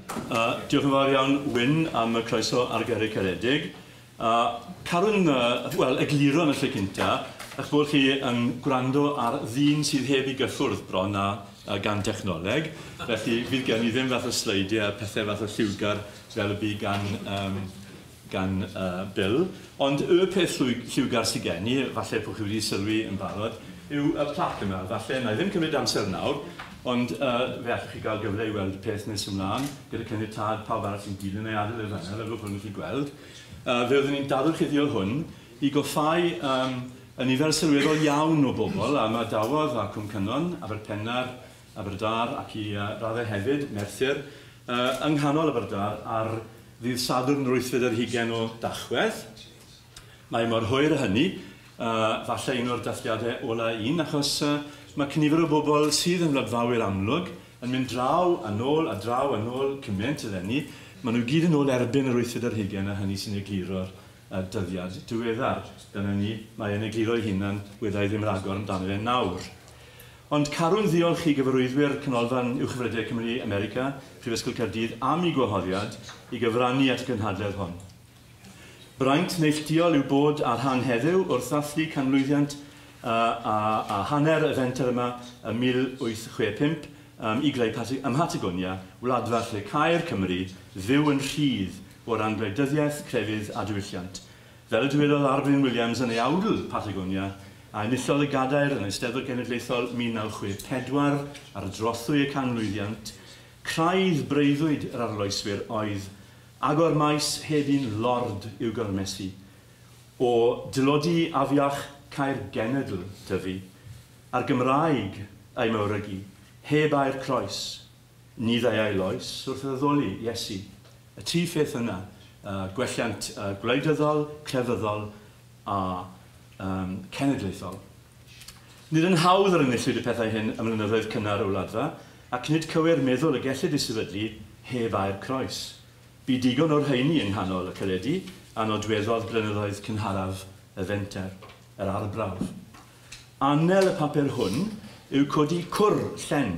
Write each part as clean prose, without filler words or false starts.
Diolch yn fawr iawn, Wyn, am y croeso a'r geiriau caredig. Carwn, wel, egluro yn y lle cynta, eich bod chi yn gwrando ar ddyn sydd heb ei gyffwrdd bron a gan dechnoleg, felly fydd gen i ddim fath o sleidiau a pethau fath o lliwgar fel y bu gan Bill. Ond y peth lliwgar sydd gen i, falle bod chi wedi sylwi yn barod, yw y plac yma. Falle, na i ddim cymryd amser nawr, ond fe allwch chi gael gyfle i weld y peth nes ymlaen, gyda caniatâd pawb arall sy'n dilyn ei adael i'r fanna, fel bod nhw'n gallu gweld. Fe oeddwn ni'n dadorchuddio hwn i goffau y nifer sylweddol iawn o bobl a ymadawodd â Cwm Cynon, Aberpennar, Aberdâr ac i raddau hefyd, Merthyr, yng nghanol Aberdâr ar ddydd Sadwrn yr 28 o Dachwedd. Mae mor hwyr â hynny, falle un o'r dathliadau ola un, achos mae cynifer o bobl sydd yn wladfawyr amlwg yn mynd draw a nôl a draw a nôl cymaint eleni. Maen nhw gyd yn ôl erbyn yr 28 a hynny sy'n egluro'r dyddiad diweddar. Dyna ni, mae e'n egluro ei hunan, weda i ddim ragor amdano fe nawr. Ond carwn ddiolch i gyfarwyddwyr Canolfan Uwchgyfrydiau Cymru America, Prifysgol Caerdydd, am eu gwahoddiad i gyfrannu at y gynhadledd hon. Braint neilltuol yw bod ar rhan heddiw wrth ddathlu canmlwyddiant a hanner y fenter yma ym 1865 i greu ym Mhatagonia, wladfa lle câi'r Cymry fyw yn rhydd o ran gwleidyddiaeth, crefydd a diwylliant. Fel y dywedodd R. Bryn Williams yn ei awdl Patagonia, a enillodd y gadair yn Eisteddfod Genedlaethol 1964 ar drothwy y canmlwyddiant, craidd breuddwyd yr arloeswyr oedd agor maes heb un lord i'w gormesu, o dlodi afiach caer genedl tyfu, a'r Gymraeg a'i mawrygu, heb air croes, ni ddeuai loes wrth addoli Iesu. Y tri pheth yna, gwelliant gwleidyddol, crefyddol a cenedlaethol. Nid yn hawdd yr enillwyd y pethau hyn ym mlynyddoedd cynnar y wladfa, ac nid cywir meddwl y gellid ei sefydlu heb air croes. Bu digon o'r rheini yng nghanol y caledi a nodweddodd blynyddoedd cynharaf y fenter, yr arbrawf. Anel y papur hwn yw codi cwr llen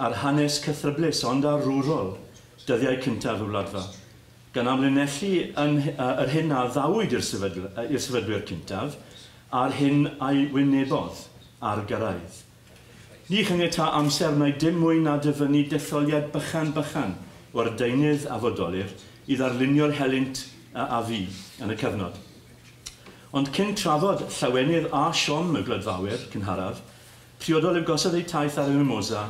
ar hanes cythryblus ond arwrol dyddiau cyntaf y wladfa, gan amlinellu yn yr hyn a ddawyd i'r sefydlwyr cyntaf a'r hyn a'i wynebodd ar gyrraedd. Ni chaniatâ amser wnaed dim mwy na dyfynnu detholiad bychan bychan o'r deunydd a fodolir i ddarlunio'r helynt a fu yn y cyfnod. Ond cyn trafod llawenydd a siom y gwladfawyr cynharaf, priodol yw gosod eu taith ar y Mimosa,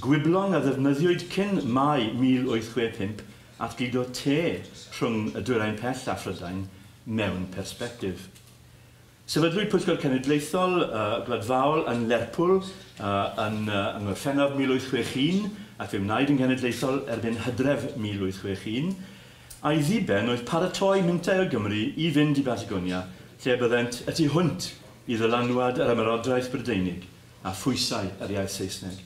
gwiblong a ddefnyddiwyd cyn Mai 1865 at gludo te rhwng y Dwyrain Pell a Phrydain mewn persbectif. Sefydlwyd Pwyllgor Cenedlaethol Gwladfaol yn Lerpwl yn yng Ngorffennaf 1861 ac fe wnaed yn genedlaethol erbyn Hydref 1861, a'i ddiben oedd paratoi mintai o Gymru i fynd i Batagonia lle byddent y tu hwnt i ddylanwad yr Ymerodraeth Brydeinig a phwysau yr iaith Saesneg.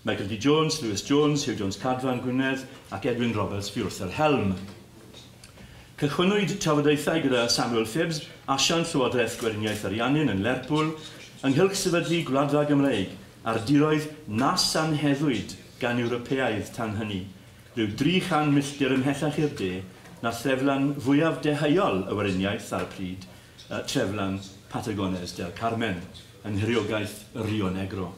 Michael D. Jones, Lewis Jones, Hugh Jones Cadfan Gwynedd ac Edwin Roberts fu wrth yr helm. Cychwynnwyd trafodaethau gyda Samuel Phibbs, asiant Llywodraeth Gweriniaeth Ariannin yn Lerpwl, ynghylch sefydlu Gwladfa Gymreig ar diroedd nas anheddwyd gan Ewropeaidd tan hynny, rhyw 300 milltir ymhellach i'r de na threflan fwyaf deheuol y Weriniaeth ar y pryd, treflan Patagones del Carmen, yng nghyriogaeth y Rio Negro.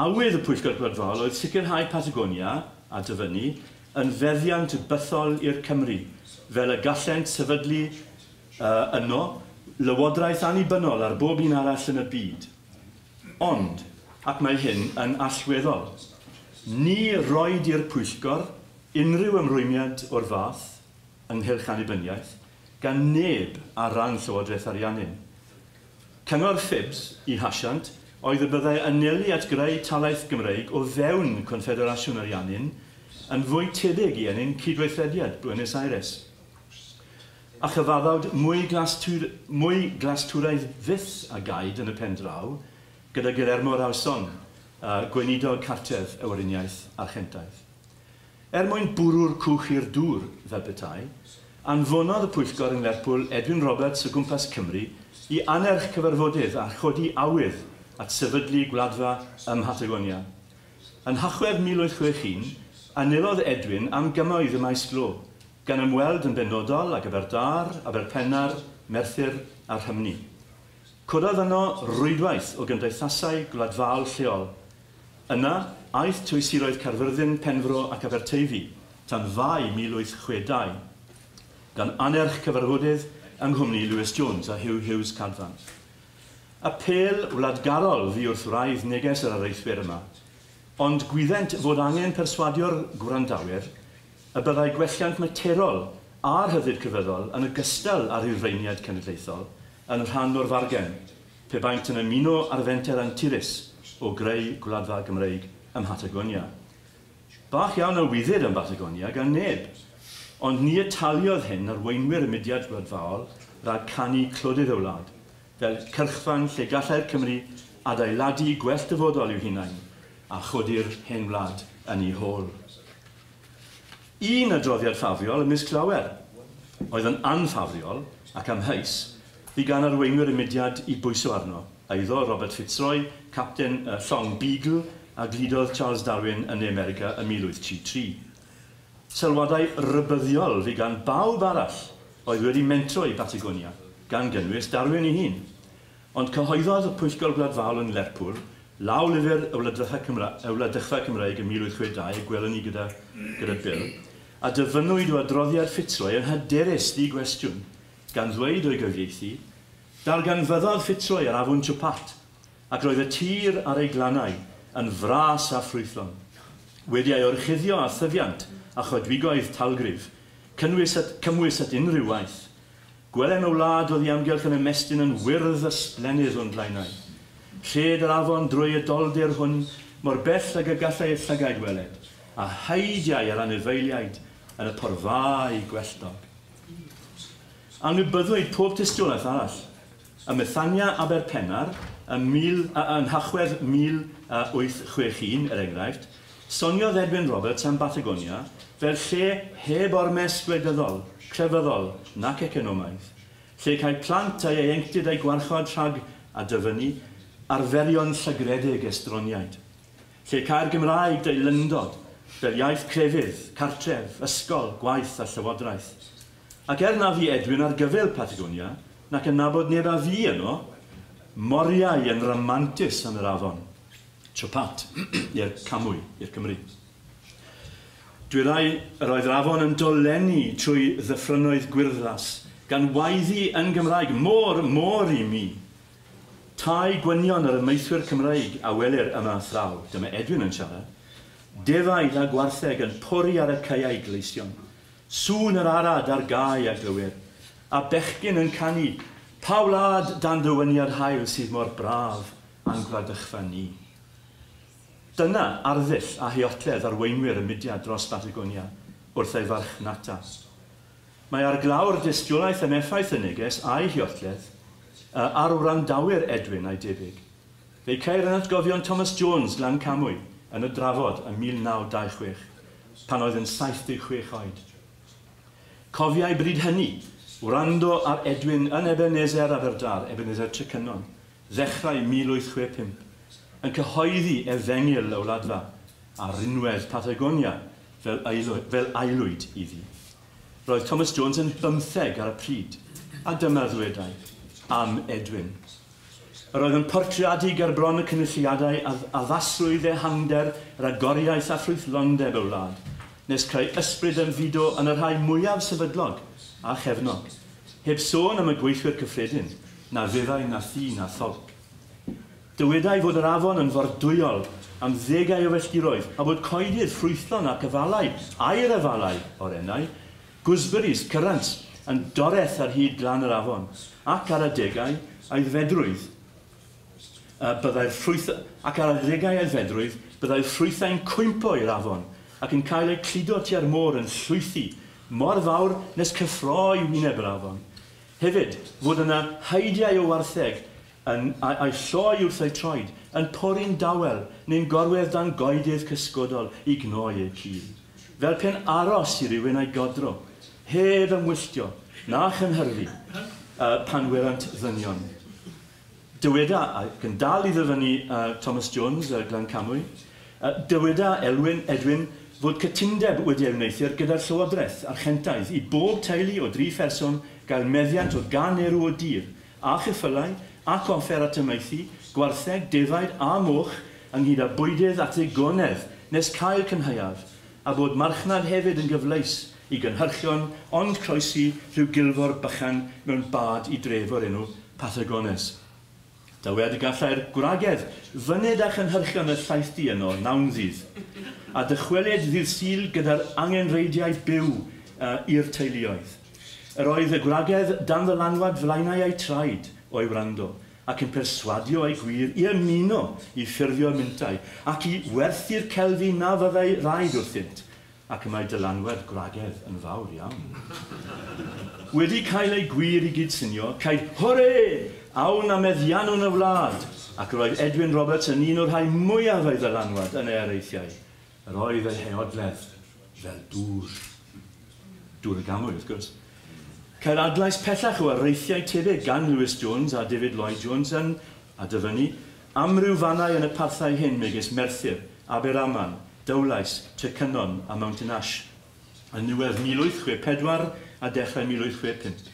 Awydd y Pwyllgor Gwladfaol oedd sicrhau Patagonia, a dyfynnu, yn feddiant bythol i'r Cymry, fel y gallent sefydlu yno lywodraeth annibynnol ar bob un arall yn y byd. Ond, ac mae hyn yn allweddol, ni roed i'r Pwyllgor unrhyw ymrwymiad o'r fath ynghylch annibyniaeth gan neb ar ran Llywodraeth Ariannin. Cyngor Phibbs i hasiant oedd y byddai anelu at greu talaith Gymreig o fewn Conffederasiwn Ariannin yn fwy tebyg i ennyn cydweithrediad Buenos Aires. A chyfaddawd mwy glastwraidd fyth a gaed yn y pen draw gyda Guillermo Rawson, gweinidog cartref y Weriniaeth Archentaidd. Er mwyn bwrw'r cwch i'r dŵr, fel petai, anfonodd y pwyllgor yn Lerpwl Edwin Roberts o gwmpas Cymru i annerch cyfarfodydd a chodi awydd at sefydlu gwladfa ym Mhatagonia. Yn Nhachwedd 1861, Anelodd Edwin am gymoedd y maes glo, gan ymweld yn benodol ag Aberdâr, Aberpennar, Merthyr a Rhymni. Cododd yno rwydwaith o gymdeithasau gwladfaol lleol. Yna, aeth trwy siroedd Caerfyrddin, Penfro ac Aberteifi tan Fai 1862, gan annerch cyfarfodydd yng nghwmni Lewis Jones a Hugh Hughes Cadfan. Apêl wladgarol fu wrth wraidd neges yr areithwyr yma, ond gwyddent fod angen perswadio'r gwrandawyr y byddai gwelliant materol a rhyddid crefyddol yn ogystal â rhyddfreiniad cenedlaethol yn rhan o'r fargen, pe baent yn ymuno â'r fenter anturus o greu Gwladfa Gymreig ym Mhatagonia. Bach iawn a wyddid am Batagonia gan neb, ond ni ataliodd hyn arweinwyr y mudiad gwladfaol rhag canu clodydd y wlad, fel cyrchfan lle gallai'r Cymry adeiladu gwell dyfodol i'w hunain a chodi'r hen wlad yn ei hôl. Un adroddiad ffafriol ymysg llawer, oedd yn anffafriol ac amheus, fu gan arweinwyr y mudiad i bwyso arno, eiddo Robert Fitzroy, capten y llong Beagle, a gludodd Charles Darwin yn Ne America ym 1833. Sylwadau rhybuddiol fu gan bawb arall oedd wedi mentro i Batagonia, gan gynnwys Darwin ei hun. Ond cyhoeddodd y Pwyllgor Gwladfaol yn Lerpwl lawlyfr y Wladychfa, Cymra y Wladychfa Cymreig ym 1862, y gwelwn ni gyda, gyda Bill, a dyfynnwyd o adroddiad Fitzroy yn hyderus ddi-gwestiwn, gan ddweud o'i gyfieithu, darganfyddodd Fitzroy yr afon Chupat, ac roedd y tir ar ei glannau yn fras a ffrwythlon. Wedi ei orchuddio â thyfiant a choedwigoedd talgrif, cynnwys at, cymwys at unrhyw waith. Gwelem y wlad oddi amgylch yn ymestyn yn wyrdd ysblennydd o'n blaenau. Rhed yr afon drwy y doldir hwn mor bell ag y gallai y llygaid weled, a heidiau yr anifeiliaid yn y porfau gwelltog. Anwybyddwyd pob tystiolaeth arall. Ym Methania Aberpennar, ym, mil, yn Nhachwedd 1861, er enghraifft, soniodd Edwin Roberts am Batagonia fel lle heb ormes gwleidyddol, crefyddol nac economaidd, lle cael plant a ieuenctid eu gwarchod rhag a dyfynnu arferion llygredig estroniaid, lle cael Gymraeg deilyndod fel iaith crefydd, cartref, ysgol, gwaith a llywodraeth. Ac er na fu Edwin ar gyfyl Patagonia, nac yn nabod neb a fu yno, moriau yn ramantus am yr afon. Chopat i'r Camwy, i'r Cymru. Dwyrai yr oedd yr afon yn dolenni trwy ddyffrynnoedd gwyrddlas, gan waeddi yn Gymraeg, môr, môr i mi. Tai gwynion yr amaethwyr Cymraeg a welir yma a thraw, dyma Edwin yn siarad, defaid a gwartheg yn pori ar y caeau gleision, sŵn yr arad ar gae a glywir, a bechgyn yn canu, pa wlad dan dywyniad haul sydd mor braf a'n gwladychfa ni. Dyna arddull a huotledd arweinwyr y mudiad dros Batagonia wrth ei farchnata. Mae ar glawr dystiolaeth am effaith y neges a'i huotledd ar wrandawyr Edwin a'i debyg. Fe'i ceir yn atgofion Thomas Jones Glan Camwy yn y drafod ym 1926, pan oedd yn 76 oed. Cofiai bryd hynny, wrando ar Edwin yn Ebenezer Aberdar, Ebenezer Trecynon, ddechrau 1865, yn cyhoeddi efengyl y wladfa a rinwedd Patagonia fel, fel aelwyd iddi. Roedd Thomas Jones yn 15 ar y pryd, a dyma ddwedai am Edwin. Yr oedd yn portreadu ger bron y cynulliadau addasrwydd ehangder, ragoriaeth a ffrwythlondeb y wlad, nes creu ysbryd ymfudo yn y rhai mwyaf sefydlog a chefnog, heb sôn am y gweithwyr cyffredin, na fyddai na thŷ na tholc. Dywedai fod yr afon yn fordwyol am ddegau o filltiroedd a bod coedydd ffrwythlon ac afalau, air afalau o'r enau, gooseberries, currants, yn doreth ar hyd glan yr afon, ac ar adegau aeddfedrwydd. Byddai'r ffrwyth, ac ar adegau aeddfedrwydd, byddai'r ffrwythau'n cwympo i'r afon ac yn cael eu cludo tua'r môr yn llwythi, mor fawr nes cyffroi wyneb yr afon. Hefyd, fod yna heidiau o wartheg yn, a'i lloi wrth eu troed, yn pori'n dawel neu'n gorwedd dan goedydd cysgodol i gnoi eu cil. Fel pe'n aros i rywun a'i godro, heb ymwylltio, na chynhyrfu, pan welant ddynion. Dyweda, ac yn dal i ddyfynnu Thomas Jones, Glan Camwy, dyweda Elwyn, Edwin, fod cytundeb wedi ei wneuthur gyda'r Llywodraeth Archentaidd i bob teulu o dri pherson gael meddiant o gan erw o dir, a cheffylau, ac offer at amaethu, gwartheg, defaid a moch, ynghyd â bwydydd at ddigonedd nes cael cynhaeaf, a bod marchnad hefyd yn gyfleus i gynhyrchion ond croesi rhyw gilfor bychan mewn bad i dref o'r enw Patagones. Dywed y gallai'r gwragedd fyned â chynhyrchion y llaethdy yno nawn ddydd, a dychwelyd ddydd Sul gyda'r angenrheidiau byw i'r teuluoedd. Yr oedd y gwragedd dan ddylanwad flaenau eu traed o'i wrando, ac yn perswadio eu gwŷr i ymuno i ffurfio mintai, ac i werthu'r celfi na fyddai raid wrthynt, ac y mae dylanwad gwragedd yn fawr iawn. Wedi cael eu gwŷr i gydsynio, caed hwrê! Awn a meddiannwn y wlad! Ac yr oedd Edwin Roberts yn un o'r rhai mwyaf ei ddylanwad yn ei areithiau. Yr oedd ei heodledd fel dŵr. Dŵr y Gamwy, wrth gwrs. Ceir adlais pellach o areithiau tebyg gan Lewis Jones a David Lloyd Jones yn, a dyfynnu, amryw fannau yn y parthau hyn megis Merthyr, Aberaman, Dowlais, Trecynon a Mountain Ash, yn niwedd 1864 a dechrau 1865.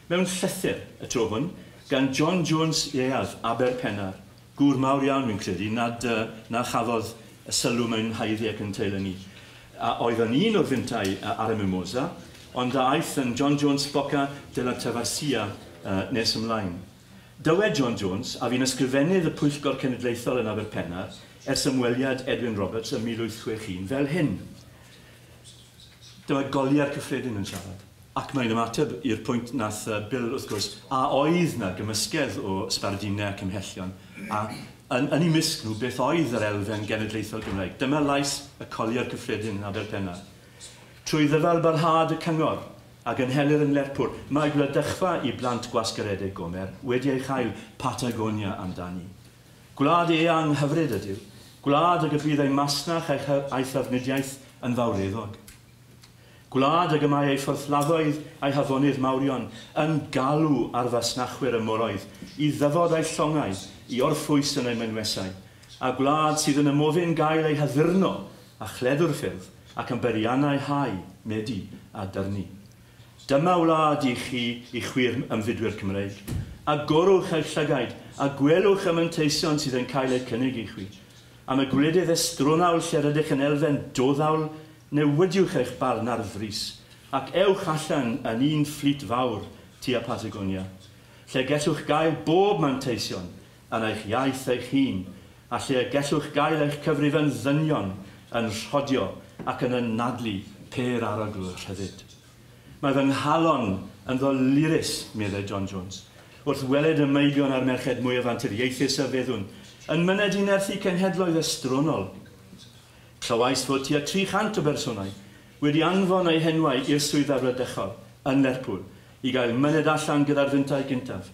Mewn llythyr, y tro hwn, gan John Jones ieuaf, Aberpennar, gŵr mawr iawn fi'n credu, nad, na chafodd y sylw mae'n haeddu ac yn teilyngu, a oedd yn un o'r fintai ar y Mimosa, ond a aeth yn John Jones Boca de la Travesía nes ymlaen. Dywed John Jones, a fu'n ysgrifennydd y Pwyllgor Cenedlaethol yn Aberpennar ers ymweliad Edwin Roberts ym 1861, fel hyn. Dyma golia'r cyffredin yn siarad. Ac mae'n ymateb i'r pwynt nath Bill, wrth gwrs, a oedd 'na gymysgedd o sbardunau a cymhellion, a yn, yn eu mysg nhw beth oedd yr elfen genedlaethol Gymraeg. Dyma lais y colia'r cyffredin yn Aberpennar. Trwy ddyfal barhad y cyngor a gynhelir yn Lerpwl, mae gwladychfa i blant gwasgaredig Gomer wedi ei chael Patagonia amdani. Gwlad eang hyfryd ydyw, gwlad ag y bydd ei masnach a'i thrafnidiaeth yn fawreddog. Gwlad ag y mae ei phorthladdoedd a'i hafonydd mawrion yn galw ar fasnachwyr y moroedd i ddyfod a'u llongau i orffwys yn eu mynwesau, a gwlad sydd yn ymofyn gael ei haddurno â chledr'r ffyrdd ac yn beiriannau hau, medi a dyrnu. Dyma wlad i chi, i chwi'r ymfudwyr Cymreig. Agorwch eich llygaid a gwelwch y manteision sydd yn cael eu cynnig i chwi. Am y gwledydd estronawl lle rydych yn elfen doddawl, newidiwch eich barn ar frys, ac ewch allan yn un fflît fawr tua Patagonia, lle gellwch gael bob manteision yn eich iaith eich hun, a lle y gellwch gael eich cyfrif yn ddynion, yn rhodio ac yn anadlu pêr arogl rhyddid. Mae fy nghalon yn ddolurus, meddai John Jones, wrth weled y meibion a'r merched mwyaf anturiaethus a feddwn, yn myned i nerthu cenhedloedd estronol. Clywais fod tua 300 o bersonau wedi anfon eu henwau i'r swyddfa wladychol yn Lerpwl i gael myned allan gyda'r fintai gyntaf.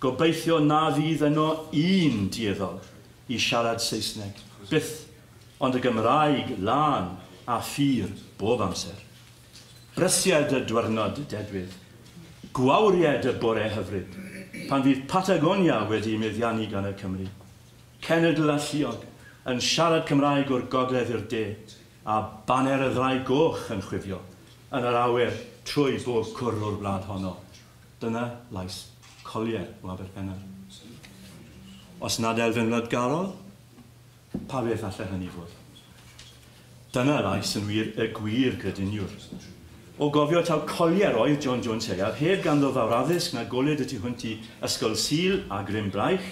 Gobeithio na fydd yno un dueddol i siarad Saesneg, byth, ond y Gymraeg lân a phur bob amser. Brysied y dwyrnod dedwydd, gwawried y bore hyfryd, pan fydd Patagonia wedi meddiannu gan y Cymry. Cenedl alluog, yn siarad Cymraeg o'r gogledd i'r de, a baner y Ddraig Goch yn chwifio yn yr awyr trwy bob cwr o'r wlad honno. Dyna lais Collier o Aberpennar. Os nad elfen wladgarol, pa beth allai hynny fod? Dyna lais yn wir y gwir grediniwr. O gofio taw Collier oedd John Jones Ieuaf, heb ganddo fawr addysg na golud y tu hwnt i Ysgol Sul a grym braich,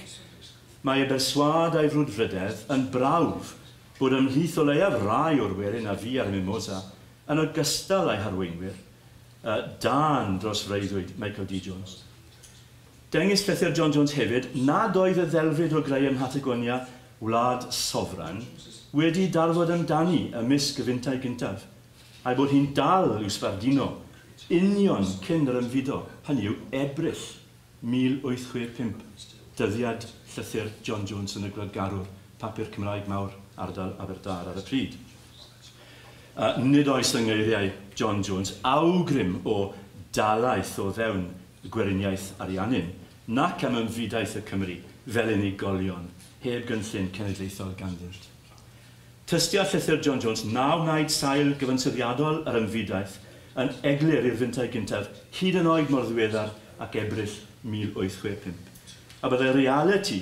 mae ei berswâd a'i frwdfrydedd yn brawf bod ymhlith o leiaf rai o'r werin a fu ar y Mimosa, yn ogystal â'i harweinwyr, dân dros freuddwyd Michael D. Jones. Dengys llythyr John Jones hefyd nad oedd y ddelfryd o greu ym Mhatagonia wlad sofran wedi darfod amdani ymysg y fintai gyntaf, a'i bod hi'n dal i'w sbarduno union cyn yr ymfudo, hynny yw Ebrill 1865, dyddiad llythyr John Jones yn y Gwladgarwr, papur Cymraeg mawr ardal Aberdâr ar y pryd. Nid oes yng ngeiriau John Jones awgrym o dalaith o fewn Gweriniaeth Ariannin, nac am ymfudaeth y Cymry fel unigolion, heb gynllun cenedlaethol ganddynt. Tystia llythyr John Jones na wnaed sail gyfansoddiadol yr ymfudaeth yn eglur i'r fintai gyntaf hyd yn oed mor ddiweddar ac Ebrill 1865. A byddai realiti,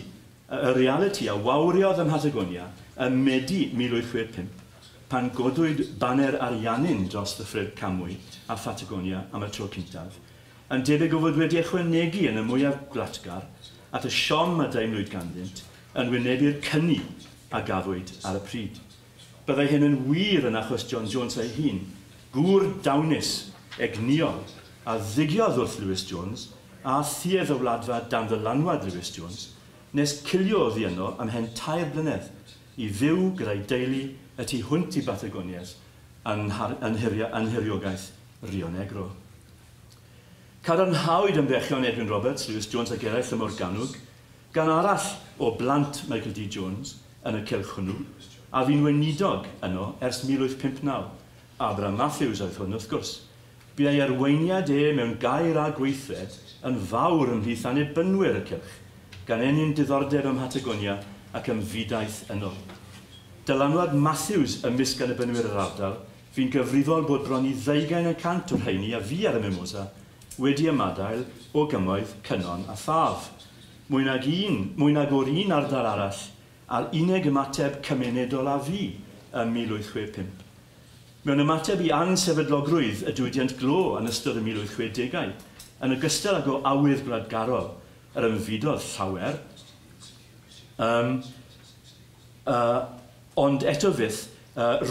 y realiti a wawriodd ym Mhatagonia ym Medi 1865 pan godwyd baner Ariannin dros Ddyffryn Camwy a Phatagonia am y tro cyntaf, yn debyg o fod wedi ychwanegu yn y mwyaf gwlatgar at y siom a deimlwyd ganddynt yn wynebu'r cyni a gafwyd ar y pryd. Byddai hyn yn wir yn achos John Jones ei hun, gŵr dawnus, egnïol, a ddigiodd wrth Lewis Jones a thuedd y wladfa dan ddylanwad Lewis Jones, nes cilio oddi yno ymhen 3 blynedd i fyw gyda'i deulu y tu hwnt i Batagonias yn nhiriogaeth Rio Negro. Cadarnhawyd ymdrechion Edwin Roberts, Lewis Jones ac eraill ym Morgannwg, gan arall o blant Michael D. Jones yn y cylch hwnnw, a fu'n weinidog yno ers 1859. Abraham Matthews oedd hwn, wrth gwrs. Bu ei arweiniad e mewn gair a gweithred yn fawr ymhlith annibynwyr y cylch, gan ennyn diddordeb ym Mhatagonia ac ymfudaeth yno. Dylanwad Matthews ymysg annibynwyr yr ardal fu'n gyfrifol bod bron i 20% o'r rheini a fu ar y Mimosa wedi ymadael o gymoedd Cynon a Thaf. Mwy nag o'r un ardal arall a'r unig ymateb cymunedol a fu ym 1865. Mewn ymateb i ansefydlogrwydd y diwydiant glo yn ystod y 1860au, yn ogystal ag o awydd gwladgarol yr ymfudodd llawer, ond eto fyth,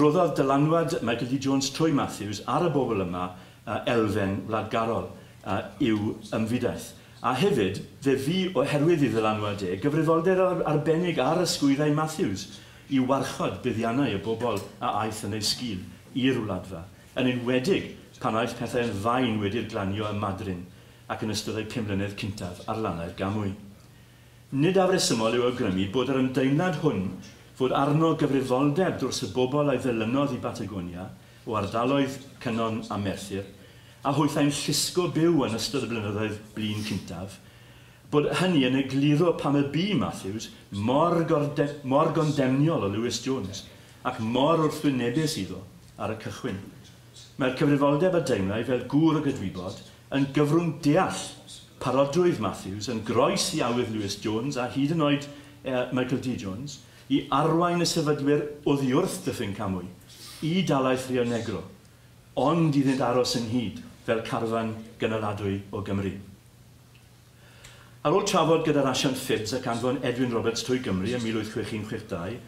roddodd dylanwad Michael D. Jones trwy Matthews ar y bobl yma elfen wladgarol i'w ymfudaeth. A hefyd, fe fu oherwydd i ddylanwad e gyfrifoldeb arbennig ar ysgwyddau Matthews i warchod buddiannau y bobl a aeth yn ei sgil i'r wladfa, yn enwedig pan aeth pethau yn fain wedi'r glanio ym Madryn ac yn ystod eu 5 mlynedd cyntaf ar lannau'r Gamwy. Nid afresymol yw awgrymu bod yr ymdeimlad hwn fod arno gyfrifoldeb dros y bobl a'i ddilynodd i Batagonia o ardaloedd Cynon a Merthyr, a hwythau'n llusgo byw yn ystod y blynyddoedd blin cyntaf, bod hynny yn egluro pam y bu Matthews mor gondemniol o Lewis Jones ac mor wrthwynebus iddo ar y cychwyn. Mae'r cyfrifoldeb a deimlai fel gŵr o gydwybod yn gyfrwng deall parodrwydd Matthews yn groes i awydd Lewis Jones a hyd yn oed Michael D. Jones i arwain y sefydlwyr oddi wrth Dyffryn Camwy i dalaith Rio Negro, ond iddynt aros ynghyd fel carfan gynaladwy o Gymru. Ar ôl trafod gyda'r asiant Phibbs ac anfon Edwin Roberts trwy Gymru ym 1861-62,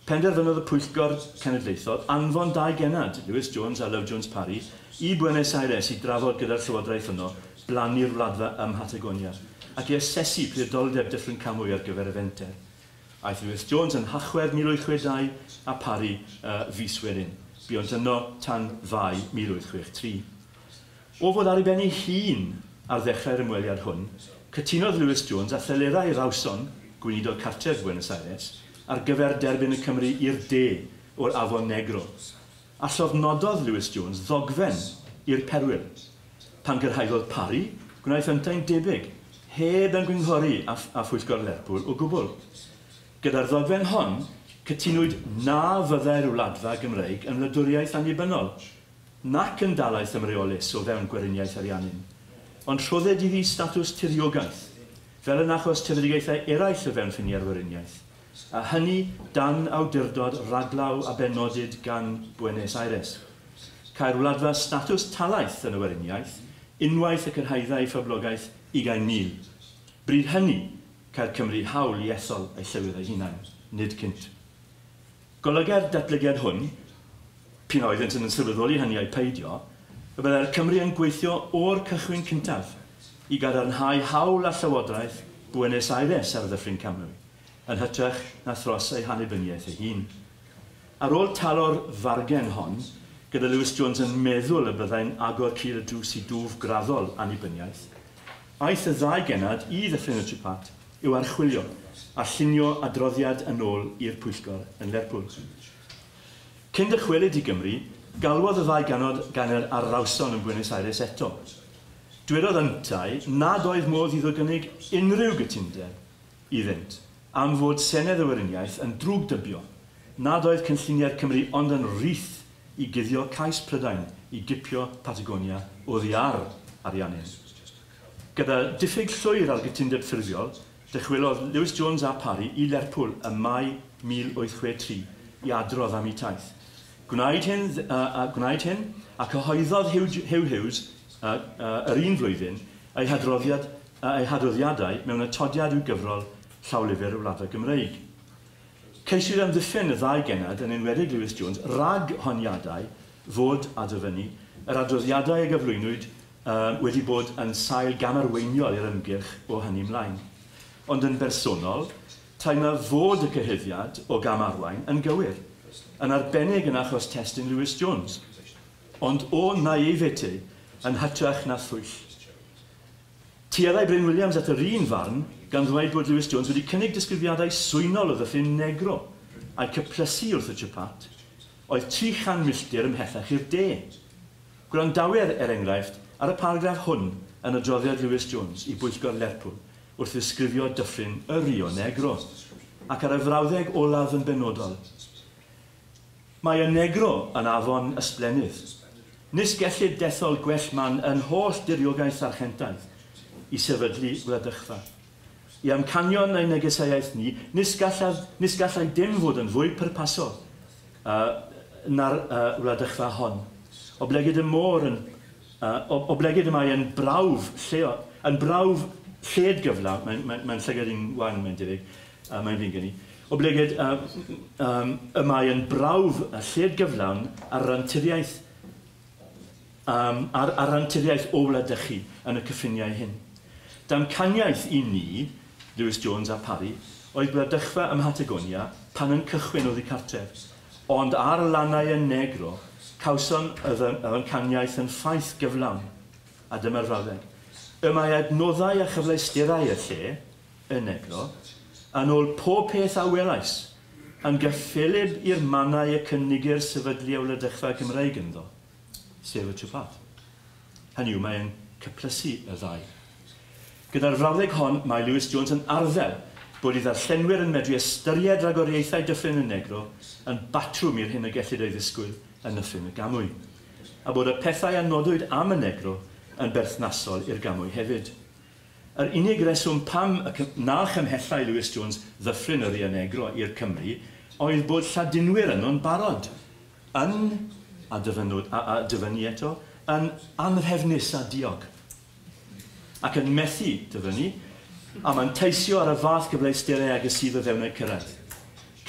penderfynodd y Pwyllgor Cenedlaethol anfon 2 gennad, Lewis Jones a Love Jones Parry, i Buenos Aires i drafod gyda'r llywodraeth yno blannu'r wladfa ym Mhatagonia ac i asesu priodoldeb Dyffryn Camwy ar gyfer y fenter. Aeth Lewis Jones yn Nhachwedd 1862 a Parry fis wedyn. Buont yno tan Fai 1863. O fod ar ei ben ei hun ar ddechrau'r ymweliad hwn, cytunodd Lewis Jones a thelerau Rawson, gweinidog cartref Buenos Aires, ar gyfer derbyn y Cymru i'r de o'r Afon Negro. A llofnododd Lewis Jones ddogfen i'r perwyl. Pan gyrhaeddodd Parry, gwnaeth yntau'n debyg, heb ymgynghori â Phwyllgor Lerpwl o gwbl. Gyda'r ddogfen hon, cytunwyd na fyddai'r wladfa Gymreig yn wladwriaeth annibynnol, nac yn dalaith ymreolus o fewn Gweriniaeth Ariannin, ond rhodded iddi statws tiriogaeth, fel yn achos trefedigaethau eraill o fewn ffiniau'r Weriniaeth, a hynny dan awdurdod raglaw a benodid gan Buenos Aires. Cae'r wladfa statws talaith yn y Weriniaeth, unwaith y cyrhaeddai phoblogaeth 20,000. Bryd hynny, cael Cymru hawl i ethol ei llywydd ei hunain, nid cynt. Golyga'r datblygiad hwn, p'un oeddent yn sylweddoli hynny ai peidio, y byddai'r Cymru yn gweithio o'r cychwyn cyntaf i gadarnhau hawl a llywodraeth Buenos Aires ar Ddyffryn Camwy, yn hytrach na thros ei hannibyniaeth ei hun. Ar ôl talo'r fargen hon, gyda Lewis Jones yn meddwl y byddai'n agor cil y drws i dwf graddol annibyniaeth, aeth y ddau gennad i Ddyffryn y Tripat i'w archwilio a llunio adroddiad yn ôl i'r Pwyllgor yn Lerpwl. Cyn dychwelyd i Gymru, galwodd y ddau gannod gan ar Rawson yn Buenos Aires eto. Dwedodd yntau nad oedd modd iddo gynnig unrhyw gytundeb iddynt am fod Senedd y Weriniaeth yn drwgdybio nad oedd cynlluniau'r Cymry ond yn rith i guddio cais Prydain i gipio Patagonia oddi ar Ariannin. Gyda diffyg llwyr ar gytundeb ffurfiol, dychwelodd Lewis Jones a Parry i Lerpwl ym Mai 1863 i adrodd am eu taith. Gwnaed hyn, gwnaed hyn a cyhoeddodd Hugh Hughes yr un flwyddyn ei, hadroddiad, ei hadroddiadau mewn atodiad i'w gyfrol Llawlyfr y Wladfa Gymreig. Ceisiwyd amddiffyn y ddau gennad yn enwedig Lewis Jones rhag honiadau fod, a dyfynnu, yr adroddiadau a gyflwynwyd wedi bod yn sail gamarweiniol i'r ymgyrch o hynny ymlaen. Ond yn bersonol, teimla fod y cyhuddiad o gamarwain yn gywir, yn arbennig yn achos testun Lewis Jones, ond o naivete yn hytrach na thwyll. Tueddai Bryn Williams at yr un farn gan ddweud bod Lewis Jones wedi cynnig disgrifiadau swynol o ddyffryn Negro a'i cyplysu wrth y Chapat, oedd 300 milltir ymhellach i'r de. Gwrandawyr, er enghraifft, ar y paragraff hwn yn adroddiad Lewis Jones i bwyllgor Lerpwl wrth ddisgrifio dyffryn y Rio Negro, ac ar y frawddeg olaf yn benodol. Mae y Negro yn afon ysblennydd. Nis gellid dethol gwell man yn holl diriogaeth Archentaidd i sefydlu gwladychfa. I amcanion ein negeseuaeth ni, nis gallai, nis gallai dim fod yn fwy pwrpasol na'r wladychfa hon. Oblegid y môr yn, oblegid y mae yn brawf lleo, yn brawf lled gyflawn, mae'n mae, mae llygad i'n wan, mae'n debyg, mae'n flin gen i, oblegid y mae yn brawf lled gyflawn ar anturiaeth ar anturiaeth o wladychu yn y cyffiniau hyn. Damcaniaeth i ni, Lewis Jones a Parry, oedd gwladychfa ym Mhatagonia pan yn cychwyn oddi cartref. Ond ar lannau y Negro, cawson y ddamcaniaeth yn ffaith gyflawn. A dyma'r frawddeg. Y mae adnoddau a chyfleusterau y lle, y Negro, yn ôl pob peth a welais, yn gyffelyb i'r mannau y cynigir sefydlu y wladychfa Gymreig ynddo, sef y Chapat. Hynny yw, mae'n cyplysu y ddau. Gyda'r frawddeg hon, mae Lewis Jones yn arddel bod ei ddarllenwyr yn medru ystyried ragoriaethau Dyffryn y Negro yn batrwm i'r hyn y gellid ei ddisgwyl yn Nyffryn y Gamwy, a bod y pethau a nodwyd am y Negro yn berthnasol i'r Gamwy hefyd. Yr unig reswm pam na chymhellai Lewis Jones ddyffryn y Rio Negro i'r Cymru oedd bod Lladinwyr yno'n barod, yn, a dyfynnwyd, a dyfynnu eto, yn anrhefnus a diog, ac yn methu dyfynnu, a manteisio ar y fath gyfleusterau ag y sydd o fewn eu cyrraedd.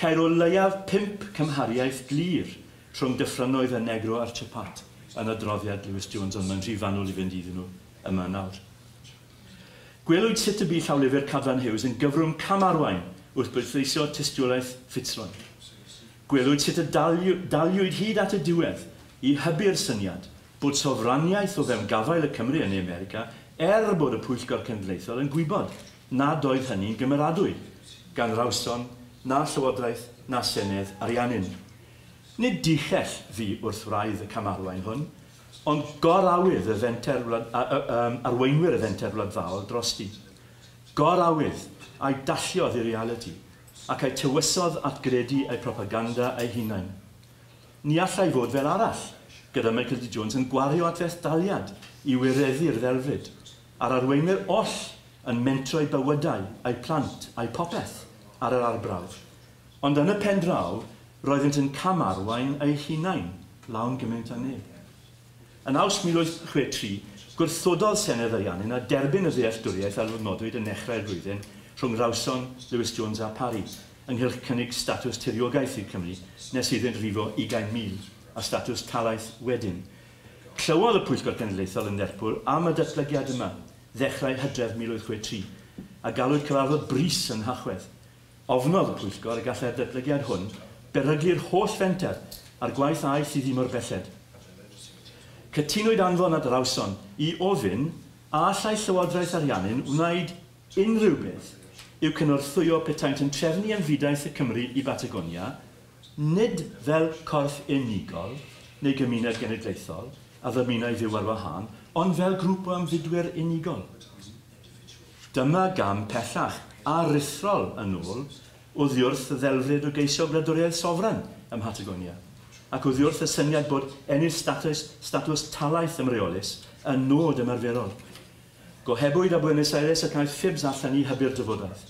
Ceir o leiaf 5 cymhariaeth glir rhwng dyffrynnoedd y Negro a'r Chapat yn adroddiad Lewis Jones, ond mae'n rhy fanwl i fynd iddyn nhw yma nawr. Gwelwyd sut y bu llawlyfr Cadfan Hughes yn gyfrwng camarwain wrth bwysleisio tystiolaeth Fitzroy. Gwelwyd sut y daliwyd hyd at y diwedd i hybu'r syniad bod sofraniaeth o fewn gafael y Cymru yn America er bod y Pwyllgor Cenedlaethol yn gwybod nad oedd hynny'n gymeradwy gan Rawson, na Llywodraeth, na Senedd Ariannin. Nid dichell fu wrth wraidd y camarwain hwn, ond gorawydd y fenter arweinwyr y fenter wladfaol drosti. Gorawydd a'i dalliodd i realiti ac a'i tywysodd at gredu eu propaganda eu hunain. Ni allai fod fel arall, gyda Michael D. Jones yn gwario at fethdaliad i wireddu'r ddelfryd, a'r arweinwyr oll yn mentro'u bywydau, eu plant, eu popeth ar yr arbrawf. Ond yn y pen draw, roeddynt yn camarwain eu hunain, lawn gymaint â neb. Yn Awst 1863, gwrthododd Senedd Ariannin a derbyn y ddealltwriaeth a lofnodwyd yn nechrau'r flwyddyn rhwng Rawson, Lewis Jones a Parry, ynghylch cynnig statws tiriogaeth i'r Cymru nes iddynt rifo 20,000 a statws talaith wedyn. Clywodd y Pwyllgor Cenedlaethol yn Lerpwl am y datblygiad yma, ddechrau Hydref 1863, a galwyd cyfarfod brys yn Nhachwedd. Ofnodd y Pwyllgor y gallai'r datblygiad hwn beryglu'r holl fenter a'r gwaith aeth i ddim o'r belled. Cytunwyd anfon at Rawson i ofyn a allai Llywodraeth Ariannin wneud unrhyw beth i'w cynorthwyo petaent yn trefnu ymfudaeth y Cymru i Batagonia, nid fel corff unigol neu gymuned genedlaethol a ddymunai fyw ar wahân, ond fel grŵp o ymfudwyr unigol. Dyma gam pellach a ruthrol yn ôl Oddiwrth y ddelfryd o geisio gwladwriaeth sofran ym Mhatagonia, ac oddiwrth y syniad bod ennill statws, statws talaith ymreolus yn nod ymarferol. Gohebwyd â Buenos Aires ac aeth Phibbs allan i hybu'r drafodaeth.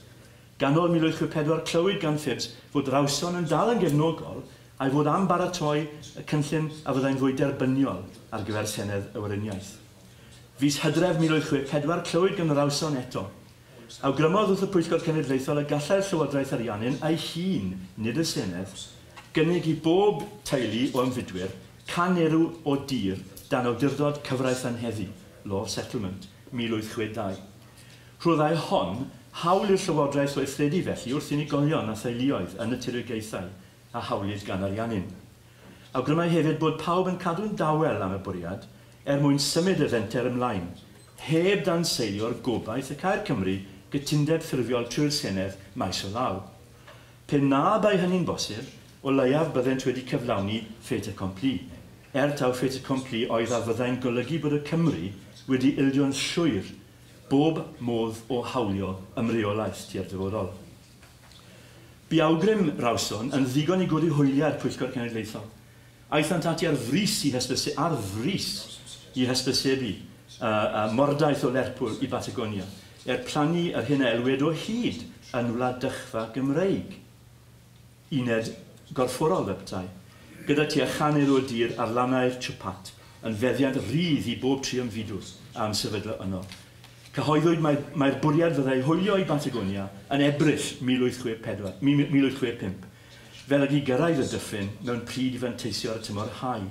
Ganol 1864 clywyd gan Phibbs fod Rawson yn dal yn gefnogol a'i fod am baratoi y cynllun a fyddai'n fwy derbyniol ar gyfer Senedd y Weriniaeth. Fis Hydref 1864 clywyd gan Rawson eto. Awgrymodd wrth y Pwyllgor Cenedlaethol y gallai'r Llywodraeth Ariannin ei hun, nid y Senedd, gynnig i bob teulu o ymfudwyr 100 erw o dir dan awdurdod cyfraith anheddu, Law of Settlement, 1862. Rhoddai hon hawl i'r Llywodraeth weithredu felly wrth unigolion a theuluoedd yn y tiriogaethau a hawlid gan Ariannin. Awgrymai hefyd bod pawb yn cadw'n dawel am y bwriad er mwyn symud y fenter ymlaen, heb danseilio'r gobaith y câi'r Cymry gytundeb ffurfiol trwy'r Senedd maes o law. Pe na bai hynny'n bosib, o leiaf byddent wedi cyflawni fait accompli, er taw fait accompli oedd a fyddai'n golygu bod y Cymry wedi ildio'n llwyr bob modd o hawlio ymreolaeth tua'r dyfodol. Bu awgrym Rawson yn ddigon i godi hwyliau'r Pwyllgor Cenedlaethol. Aethant ati ar frys i hysbysu, ar frys i hysbysebu mordaith o Lerpwl i Batagonia, er plannu yr hyn a elwid o hyd yn wladychfa Gymreig. Uned gorfforol fel petai, gyda tua 100 erw o dir ar lannau'r Chupat yn feddiant rhydd i bob tri ymfudwr am sefydlu yno. Cyhoeddwyd mai'r bwriad fyddai hwylio i Batagonia yn Ebrill 1864, 1865, fel ag i gyrraedd y dyffryn mewn pryd i fanteisio ar y tymor hau.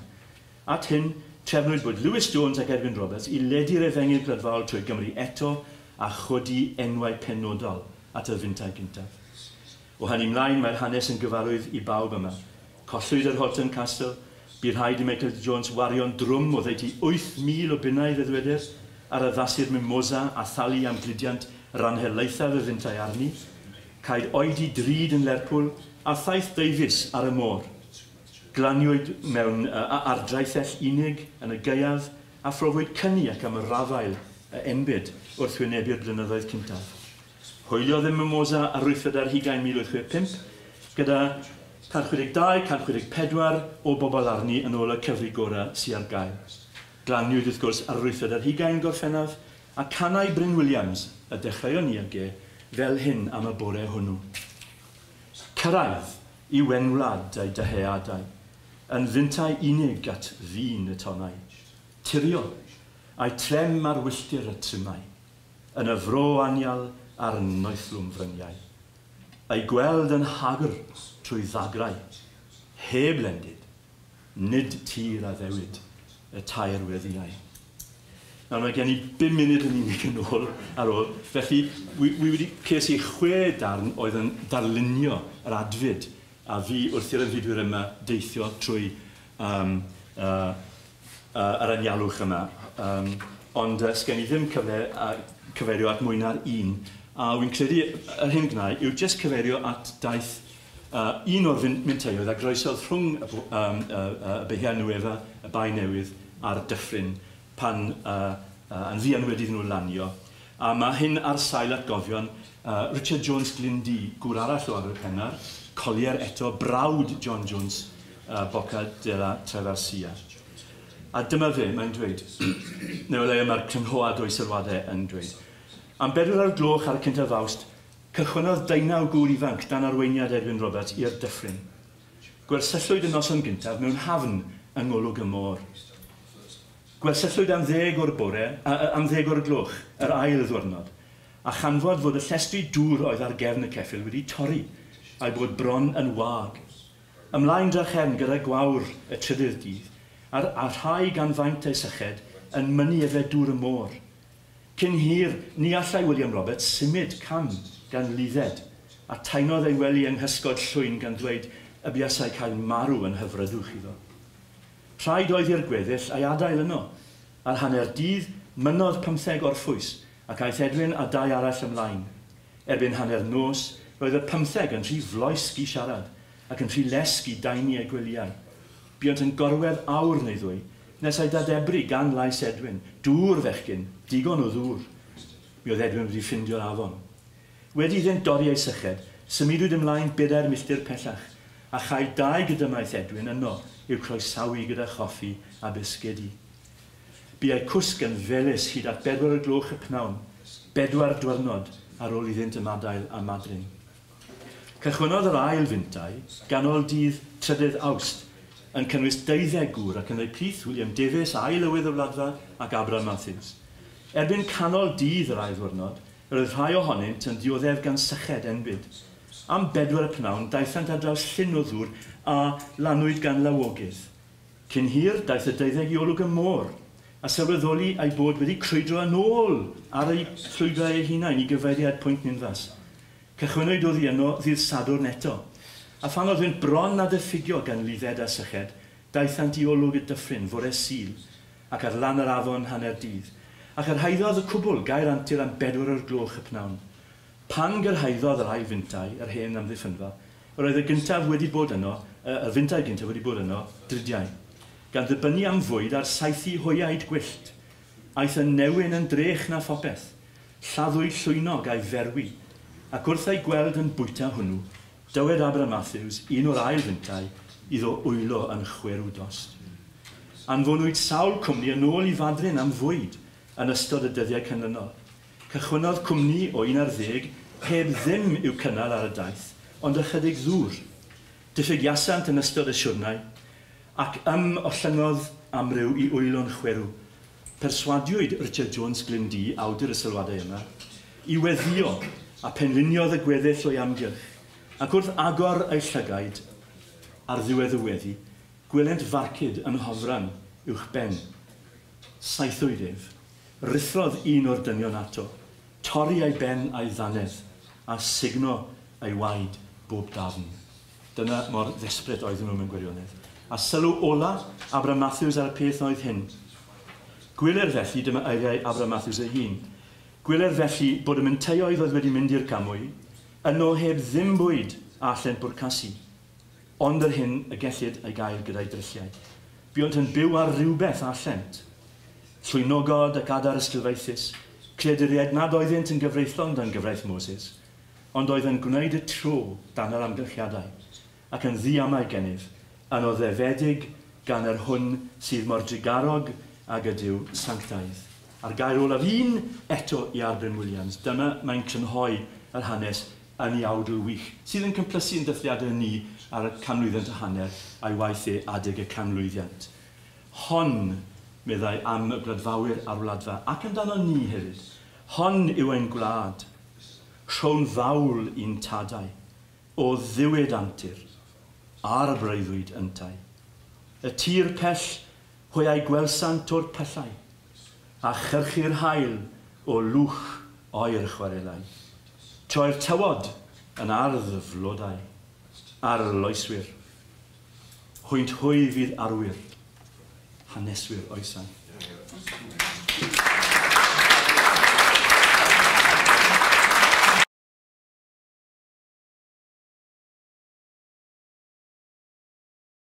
At hyn, trefnwyd bod Lewis Jones ac Edwin Roberts i ledu'r efengyl gwladfaol trwy Gymru eto a chodi enwau penodol at y fintai gyntaf. O hynny mlaen, mae'r hanes yn gyfarwydd i bawb yma. Collwyd yr Halton Castle, bu rhaid i Michael Jones wario'n drwm o ddeutu 8,000 o bunnau fe ddwedir, ar addasu'r Mimosa a thalu am gludiant ran helaethaf y fintai arni, caed oedi drud yn Lerpwl a thaith ddeufis ar y môr. Glaniwyd mewn ar draethell unig yn y gaeaf a phrofwyd cyni ac ymrafael y enbyd wrth wynebu'r blynyddoedd cyntaf. Hwyliodd y Mimosa ar wythfed ar hugain 1865 gyda 162, 164 o bobl arni yn ôl y cyfri gorau sydd ar gael. Glaniwyd wrth gwrs ar wythfed ar hugain Gorffennaf a canai Bryn Williams y dechreuon ni ag e fel hyn am y bore hwnnw. Cyrraedd i wenwlad a'i dyheadau, yn fintai unig at fin y tonnau. Turio, a'i trem ar wylltir y trymau, yn y fro anial a'r noethlwm fryniau. A'i gweld yn hagr trwy ddagrau, heb lendid, nid tir addewid y tair weddiau. Nawr mae gen i 5 munud yn unig yn ôl ar ôl, felly wi wedi ces i chwe darn oedd yn darlunio yr adfyd a fi wrth i'r ymfudwyr yma deithio trwy yr anialwch yma. Ond sgen i ddim cyfle cyfeirio at mwy na'r un. A wy'n credu yr hyn gwnai yw jyst cyfeirio at daith un o'r minteioedd a groesodd rhwng y Bahia Nueva, y Bae Newydd a'r Dyffryn pan yn fuan wedi iddyn nhw lanio. A mae hyn ar sail atgofion Richard Jones Glyndy, gŵr arall o Aberpennar, collier eto, brawd John Jones, Boca de la Traversia. A dyma fe, mae'n dweud, neu o leia mae'r crynhoad o'i sylwadau yn dweud. Am 4 o'r gloch ar y cyntaf Awst, cychwynnodd 19 gŵr ifanc dan arweiniad Edwin Roberts i'r dyffryn. Gwersyllwyd y noson gyntaf mewn hafn yng ngolwg y môr. Gwersyllwyd am 10 o'r bore, am 10 o'r gloch, yr ail ddwrnod, a chanfod fod y llestri dŵr oedd ar gefn y ceffyl wedi torri, a'i bod bron yn wag. Ymlaen drachefn gyda gwawr y trydydd dydd, a rhai gan faint eu syched yn mynnu yfed dŵr y môr. Cyn hir, ni allai William Roberts symud cam gan ludded, a taenodd ei wely yng nghysgod llwyn gan ddweud y buasai cael marw yn hyfrydwch iddo. Rhaid oedd i'r gweddill ei adael yno. Ar hanner dydd, mynnodd 15 orffwys ac aeth Edwin a dau arall ymlaen. Erbyn hanner nos, roedd y 15 yn rhy floesg i siarad ac yn rhy lesg i daenu eu gwelyau. Buont yn gorwedd awr neu ddwy, nes eu dadebru gan lais Edwin. "Dŵr, fechgyn, digon o ddŵr." Mi oedd Edwin wedi ffindio'r afon. Wedi iddynt dorri eu syched, Symudwyd ymlaen 4 milltir pellach, a chael 2 gydymaith Edwin yno i'w croesawu gyda choffi a bisgedi. Buai cwsg yn felys hyd at 4 o'r gloch y pnawn, 4 diwrnod ar ôl iddynt ymadael â Madryn. Cychwynnodd yr ail fintai ganol dydd 3 Awst, yn cynnwys 12 gŵr ac yn eu plith William Davies, ail lywydd y Wladfa, ac Abraham Matthews. Erbyn canol dydd yr ail ddiwrnod, yr oedd rhai ohonynt yn dioddef gan syched enbyd. Am 4 y pnawn, daethant ar draws llyn o ddŵr a lanwyd gan lawogydd. Cyn hir, daeth y 12 i olwg y môr, a sylweddoli ei bod wedi crwydro yn ôl ar eu llwybrau eu hunain i gyfeiriad Pwynt Ninfas. Cychwynnwyd oddi yno ddydd Sadwrn eto, a phan oeddynt bron a diffygio gan ludded a syched, daethant i olwg y dyffryn fore Sul, ac ar lan yr afon hanner dydd, a chyrhaeddodd y cwbl gair antur am 4 o'r gloch y pnawn. Pan gyrhaeddodd yr ail fintai, yr hen amddiffynfa, yr oedd y gyntaf wedi bod yno, y fintai gyntaf wedi bod yno, dridiau, gan ddibynnu am fwyd ar saethu hwyaid gwyllt. Aeth y newyn yn drech na phopeth, lladdwyd llwynog a'i ferwi, ac wrth ei gweld yn bwyta hwnnw, dywed Abraham Matthews, un o'r ail fintai, iddo wylo yn chwerw dost. Anfonwyd sawl cwmni yn ôl i Fadryn am fwyd yn ystod y dyddiau canlynol. Cychwynnodd cwmni o 11 heb ddim i'w cynnal ar y daith, ond ychydig ddŵr. Diffygiasant yn ystod y siwrnai, ac ollyngodd amryw i wylo'n chwerw. Perswadiwyd Richard Jones Glyndu, awdur y sylwadau yma, i weddio a penliniodd y gweddill o'i amgylch, ac wrth agor ei llygaid ar ddiwedd y weddi, gwelent farcud yn hofran uwch ben. Saethwyd ef. Rhuthrodd un o'r dynion ato, torri ei ben a'i ddannedd, a sugno ei waed bob dafn. Dyna mor ddesbryd oedden nhw mewn gwirionedd. A sylw ola Abraham Matthews ar y peth oedd hyn. Gweler felly, dyma eiriau Abraham Matthews ei hun, gweler felly bod y mynteioedd oedd wedi mynd i'r Camwy, yno heb ddim bwyd a allent bwrcasu, ond yr hyn y gellid ei gael gyda'i drylliau. Buont yn byw ar rywbeth allent. Llwynogod ac adar ysglyfaethus, creaduriaid nad oeddynt yn gyfreithlon dan gyfraith Moses, ond oedd yn gwneud y tro dan yr amgylchiadau, ac yn ddiamau gennyf, yn oddefedig gan yr hwn sydd mor drugarog ag ydyw sanctaidd. A'r gair olaf un eto i R. Bryn Williams, dyma mae'n crynhoi yr hanes yn ei awdl wych, sydd yn cymplysu yn dathliadau ni ar y canmlwyddiant a hanner a'i waith e adeg y canmlwyddiant. Hon, meddai am y gwladfawyr a'r wladfa, ac amdano ni hefyd, hon yw ein gwlad, rhown fawl i'n tadau, o ddiwyd antur, a'r breuddwyd yntau. Y tir pell hwy a'i gwelsant o'r pyllau, a chyrchu'r haul o lwch oer chwarelau. Troi'r tywod yn ardd flodau, a'r loeswyr. Hwynt hwy fydd arwyr, haneswyr oesau.